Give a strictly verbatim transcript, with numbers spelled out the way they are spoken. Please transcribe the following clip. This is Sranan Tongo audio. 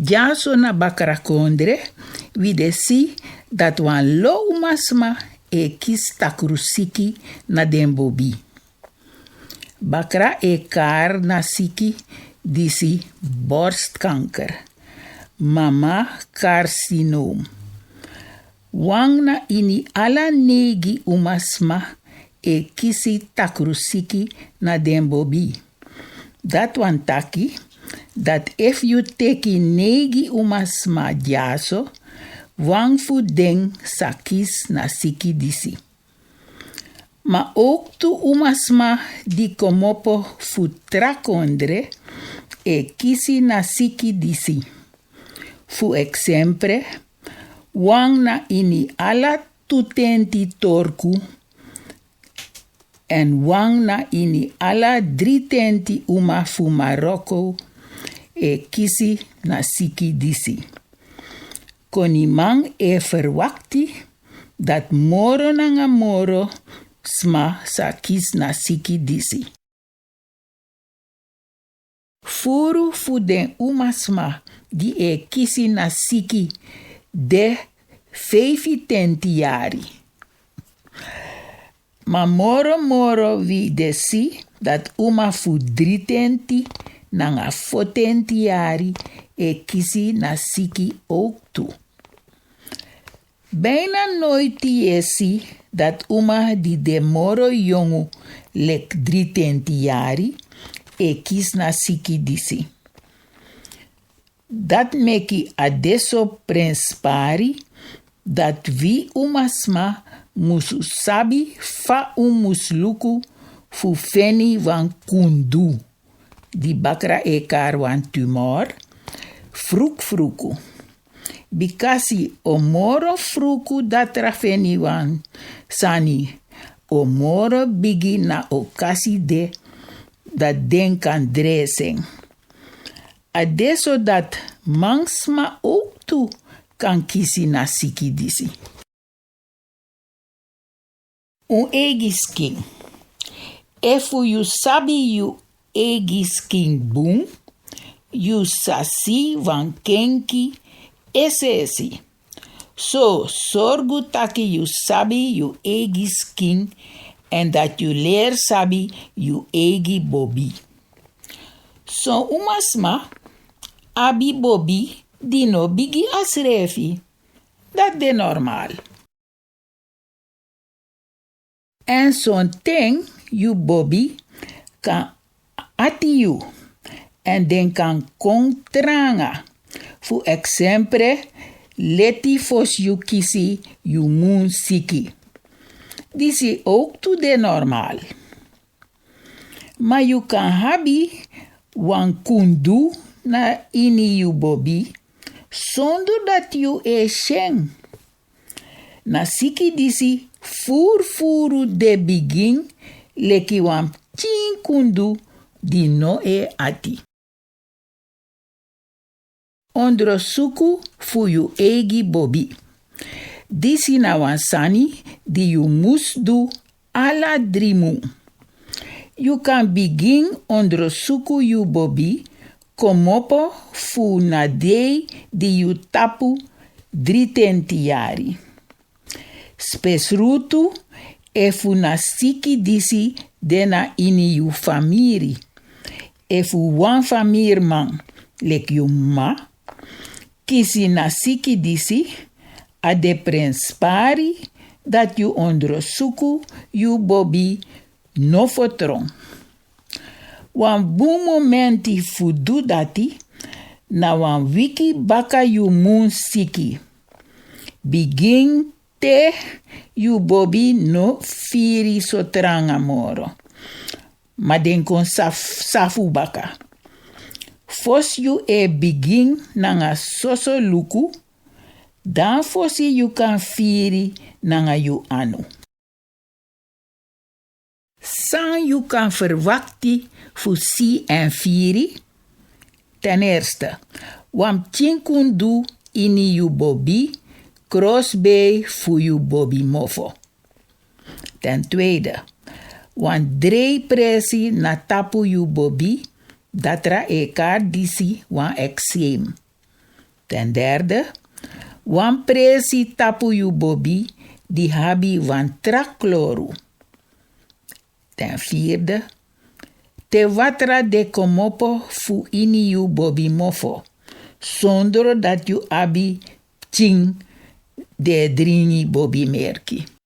Dyaso na bakra kondre wi de si dati wan lo umasma e kisi takrusiki na den bobi. Bakra e kari na siki disi borstkanker, mama karsinoom. Wan na ini ala neigi umasma e kisi takrusiki na den bobi. Dati wani taki dati efu yu teki neigi umasma dyaso, wan fu den sa kisi na siki disi. Ma owktu umasma di komopo fu tra kondre e kisi na siki disi. Fu eksempre, wan na ini ala tu tenti torku èn wan na ini ala dri tenti uma fu Maroko e kisi na siki disi. Koniman e ferwakti dati moro nanga moro sma sa kisi na siki disi. Furu fu den umasma di e kisi na siki de feifi tenti yari. Ma moro moro wi de si dati uma fu dri tenti nanga fo tenti yari e kisi na siki owktu. Bijna noiti yu e si dati uma di de moro yongu leki dri tenti yari e kisi na siki disi. Dati meki a de so prenspari dati wi umasma musu sabi fa un musu luku fu feni wan kundu di bakra e kari wan tumor frukfruku. Bikasi o moro fruku datra feni wan sani, o moro bigi na okasi de dati den kan dresi en. A de so dati mansma owktu kan kisi na siki disi. Un eigi skin. Efu yu sabi yu eigi skin bun, yu sa si wan kenki es'esi. So sorgu taki yu sabi yu eigi skin èn dati yu leri sabi yu eigi bobi. Son umasma abi bobi di no bigi a srefi. Dati de normal. Èn sonten yu bobi kan ati yu èn den kan kon tranga. Fu eksempre, leti fosi yu kisi yu mun siki. Disi owktu de normal. Ma yu kan abi wan kundu na ini yu bobi sondu dati yu e si en. Na siki disi furufuru de bigin leki wan pikin kundu di no e ati. Ondrosuku fu yu eigi bobi. Disi na wan sani di yu mus du ala dri mun. Yu kan bigin ondrosuku yu bobi komopo fu na dei di yu tapu dri tenti yari. Spesrutu efu na siki disi de na ini yu famiri. Efu wan famiriman leki yu mama kisi na siki disi, a de prenspari dati yu ondrosuku yu bobi nofo tron. Wan bun momenti fu du dati na wan wiki baka yu mun siki. Bigin te yu bobi no firi so tranga moro, ma den kon saf- safu baka. Fosi yu e bigin nanga soso luku, dan fosi yu kan firi nanga yu anu. San yu kan ferwakti fu si èn firi? Ten eerste, wan pikin kundu ini yu bobi, krosbei fu yu bobi mofo. Ten tweede, wan drei presi na tapu yu bobi, datra e kari disi wan eczeem. Ten derde, wan presi tapu yu bobi di abi wan tra kloru. Ten vierde, te watra de komopo fu ini yu bobi mofo, sondro dati yu abi pikin di e dringi bobi merki.